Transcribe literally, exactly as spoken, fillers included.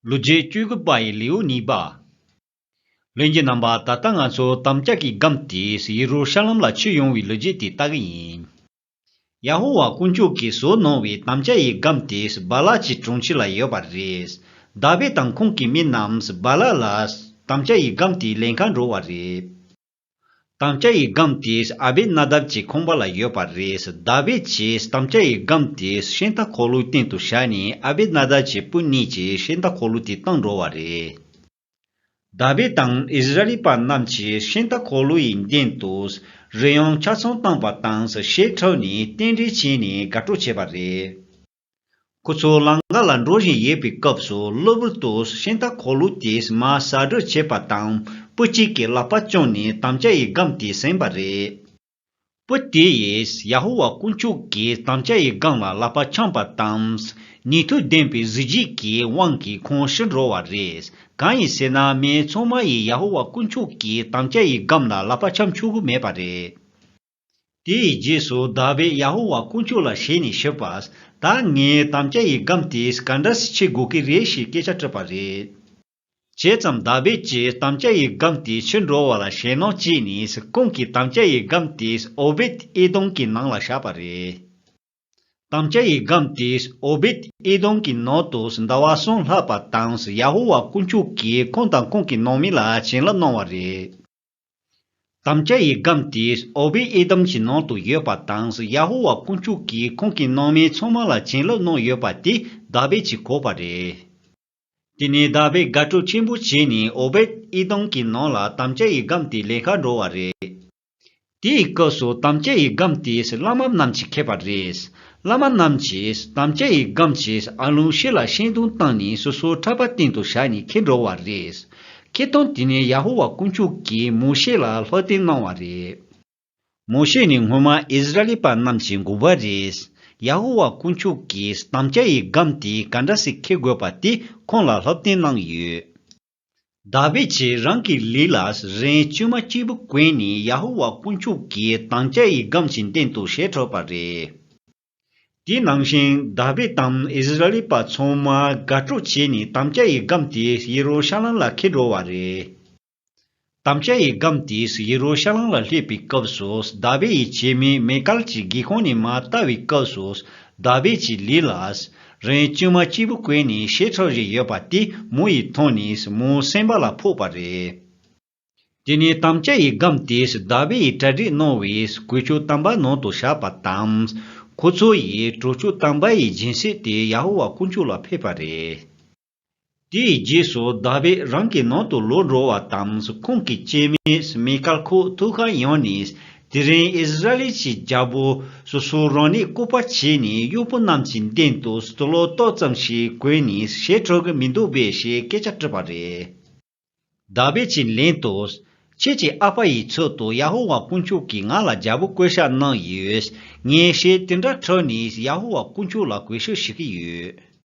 ལོ་རྒྱུས་བཅུ་དགུ་པ་ཡི་ལེའུ་གཉིས་པ། ལྷན་རྒྱས་རྣམ་པ། ད་ལྟ་ང་ཚོ་དམ་བཅའ་གི་སྒམ་དེས་ཡེ་རུ་ཤ་ལམ་ལ་ཁྱེར་ཡོང་བའི་ལོ་རྒྱུས་དེ་ལྟ་གི་ཡིན། ཡ་ཧོ་ཝཱ་དཀོན་མཆོག་གིས་བཟོས་གནང་བའི་དམ་བཅའ་ཡི་སྒམ་དེ་བ་ལ་གི་གྲོང་ཁྱེར་ལ་ཡོད་པ་རེད། དཱ་བིད་དང་ཁོང་གི་མི་རྣམས་བ་ལ་ལ་དམ་བཅའ་ཡི་སྒམ་དེ་ལེན་ག་འགྲོ་བ་རེད། དམ་བཅའ་ཡི་སྒམ་དེ་ཨ་བེད་ན་དབ་ཀྱི་ཁང་པ་ལ་ཡོད་པ་རེད། དཱ་བིད་ཀྱིས་དམ་བཅའ་ཡི་སྒམ་དེ་ཤིང་རྟ་འཁོར་ལོའི་སྟེང་དུ་བཞག་ནས། ཨ་བེད་ན་དབ་ཀྱི་བུ་གཉིས་ཀྱིས་ཤིང་རྟ་འཁོར་ལོ་དེ་བཏང་འགྲོ་བ་རེད། དཱ་བིད་དང་ཨིསི་ར་ཨེལ་པ་རྣམས་ཀྱིས་ཤིང་རྟ་འཁོར་ལོ་ཡི་མདུན་དུ་རི་གཡང་ཆ་ཚང་བཏང་པ་དང་། གཞས་འཁྲབ་ནས་རྟེན་འབྲེལ་བྱས་ནས་དགའ་སྤྲོ་བྱས་པ་རེད། ཁོ་ཚོ་ལམ་ཁ་ལ་འགྲོ་བཞིན་ཡོད་པའི་སྐབས་སུ། གློ་བུར་དུ་ཤིང་རྟ་འཁོར་ལོ་དེས་མར་ཟ་འཕྲུག་བྱས་པ་དང་། བུ་གཅིག་གིས་ལག་པ་བརྐྱངས་ནས་དམ་བཅའ་ཡི་སྒམ་དེ་ཟིན་པ་རེད། བུ་དེ་ཡིས་ཡ་ཧོ་ཝཱ་དཀོན་མཆོག་གི་དམ་བཅའ་ཡི་སྒམ་ལ་ལག་པ་འཆང་པ་དང་། ནུས་མཐུ་ལྡན་པའི་གཟི་བརྗིད་ཀྱི་དབང་གིས་ཁོང་ཤི་འགྲོ་བ་རེད། གང་ཡིན་ཟེར་ན། མི་ཚང་མ་ཡིས་ཡ་ཧོ་ཝཱ་དཀོན་མཆོག་གི་དམ་བཅའ་ཡི་སྒམ་ལ་ལག་པ་འཆང་ཆོག་གི་མེད་པ་རེད། དེའི་རྗེས་སུ་དཱ་བིད་ཡ་ཧོ་ཝཱ་དཀོན་མཆོག་ལ་ཞུས་ནས་ཞུས་པ། ད་ངས་དམ་བཅའ་ཡི་སྒམ་དེ་ག་འདྲ་སེ་ཁྱེར་དགོས་ཀྱི་རེད་ཞེས་སྐད་ཆ་དྲིས་པ་རེད། བྱས་ཙང་དཱ་བིད་ཀྱིས་དམ་བཅའ་ཡི་སྒམ་དེ་ཁྱེར་འགྲོ་བ་ལ་ཞེད་སྣང་སྐྱེས་ནས། ཁོང་གིས་དམ་བཅའ་ཡི་སྒམ་དེ་ཨོ་བེད་ཨེ་དོམ་གྱི་ནང་ལ་བཞག་པ་རེད། དམ་བཅའ་ཡི་སྒམ་དེ་ཨོ་བེད་ཨེ་དོམ་གྱི་ནང་དུ་ཟླ་བ་གསུམ་ལྷག་པ་དང་། ཡ་ཧོ་ཝཱ་དཀོན་མཆོག་གིས་ཁོང་དང་ཁོང་གི་ནང་མི་ལ་བྱིན་རླབས་གནང་བ་རེད། དམ་བཅའ་ཡི་སྒམ་དེ་ཨོ་བེད་ཨེ་དོམ་གྱི་ནང་དུ་ཡོད་པ་དང་། ཡ་ཧོ་ཝཱ་དཀོན་མཆོག་གིས་ཁོང་གི་ནང་མི་ཚང་མ་ལ་བྱིན་རླབས་གནང་ཡོད་པ་དེ་དཱ་བིད་ཀྱིས་གོ་བ་རེད། དེ་ནས་དཱ་བིད་དགའ་སྤྲོ་ཆེན་པོ་བྱས་ནས་ཨོ་བེད་ཨེ་དོམ་གྱི་ནང་ལ་དམ་བཅའ་ཡི་སྒམ་དེ་ལེན་ག་འགྲོ་བ་རེད། དེའི་སྐབས་སུ་དམ་བཅའ་ཡི་སྒམ་དེ་བླ་མ་རྣམས་ཀྱིས་ཁྱེར་པ་རེད། བླ་མ་རྣམས་ཀྱིས་དམ་བཅའ་ཡི་སྒམ་དེ་ཨ་ལོན་ཤེད་ལ་ཤིང་སྡོང་བཏིང་ནས་སོ་སོའི་ཕྲག་པ་སྟེང་དུ་བཞག་ནས་ཁྱེར་འགྲོ་བ་རེད། ཁྱེར་སྟངས་དེ་ནི་ཡ་ཧོ་ཝཱ་དཀོན་མཆོག་གིས་མོ་ཤེ་ལ་སློབ་སྟོན་གནང་བ་རེད། མོ་ཤེ་ནི་སྔོན་མ་ཨིསི་ར་ཨེལ་པ་རྣམས་ཀྱི་འགོ་པ་རེད། ཡ་ཧོ་ཝཱ་དཀོན་མཆོག་གིས་དམ་བཅའ་ཡི་སྒམ་དེ་ག་འདྲ་སེ་ཁྱེར་དགོས་པ་དེ་ཁོང་ལ་སློབ་སྟོན་གནང་ཡོད། དཱ་བིད་ཀྱིས་རང་གི་ལུས་ལ་རིན་བཅོས་མ་སྐྱིད་པོ་གོན་ནས་ཡ་ཧོ་ཝཱ་དཀོན་མཆོག་གི་དམ་བཅའ་ཡི་སྒམ་གྱི་མདུན་དུ་གཞས་འཁྲབ་པ་རེད། དེ་ནང་བཞིན་དཱ་བིད་དང་ཨིསི་ར་ཨེལ་པ་ཚང་མ་དགའ་སྤྲོ་བྱས་ནས་དམ་བཅའ་ཡི་སྒམ་དེ་ཡེ་རུ་ཤ་ལམ་ལ་ཁྱེར་འགྲོ་བ་རེད། དམ་བཅའ་ཡི་སྒམ་དེ་ཡེ་རུ་ཤ་ལམ་ལ་སླེབས་པའི་སྐབས་སུ། དཱ་བིད་ཡི་བྱེད་མི་མི་ཀལ་གྱིས་སྒེའུ་ཁུང་ནས་མར་ལྟ་བའི་སྐབས་སུ། དཱ་བིད་ཀྱི་ལུས་ལ་རིན་བཅོས་མ་སྐྱིད་པོ་གོན་ནས་གཞས་འཁྲབ་བཞིན་ཡོད་པ་དེ་མོ་ཡིས་མཐོང་ནས་མོའི་སེམས་པ་ལ་ཕོག་པ་རེད། དེ་ནས་དམ་བཅའ་ཡི་སྒམ་དེ་དཱ་བིད་ཡིས་གྲ་སྒྲིག་གནང་བའི་གོས་ཆེན་དམ་པ་ནང་དུ་བཞག་པ་དང་། ཁོ་ཚོ་ཡིས་གྲོ་ཆོད་དམ་པ་ཡི་སྦྱིན་སྲེག་དེ་ཡ་ཧོ་ཝཱ་དཀོན་མཆོག་ལ་ཕུལ་བ་རེད། དེའི་རྗེས་སུ་དཱ་བིད་རང་གི་ནང་དུ་ལོག་འགྲོ་བ་དང་། ཁོང་གི་སྐྱེ་དམན་མི་ཀལ་ཁོའི་ཐུགས་ཁར་ཡོང་ནས། དེ་རིང་ཨིསི་ར་ཨེལ་གྱི་རྒྱལ་པོ་སོ་སོ་རང་ཉིད་བཀོད་པ་བྱས་ནས་གཡོག་པོ་རྣམས་ཀྱི་མདུན་དུ་དུག་ལོག་ཏོག་ཙམ་ཞིག་གོན་ནས་གཞས་འཁྲབ་ཀྱི་མི་འདུག་པས་ཞེས་སྐད་ཆ་དྲིས་པ་རེད། དཱ་བིད་ཀྱིས་ལན་དུ། ཁྱེད་ཀྱི་ཨ་ཕ་ཡི་ཚུལ་དུ་ཡ་ཧོ་ཝཱ་དཀོན་མཆོག་གིས་ང་ལ་རྒྱལ་པོ་བསྐོ་བཞག་གནང་ཡོད། ངས་གཞས་དེ་འདྲ་འཁྲབ་ནས་ཡ་ཧོ་ཝཱ་དཀོན་མཆོག་ལ་གུས་ཞབས་ཞུ་གི་ཡོད།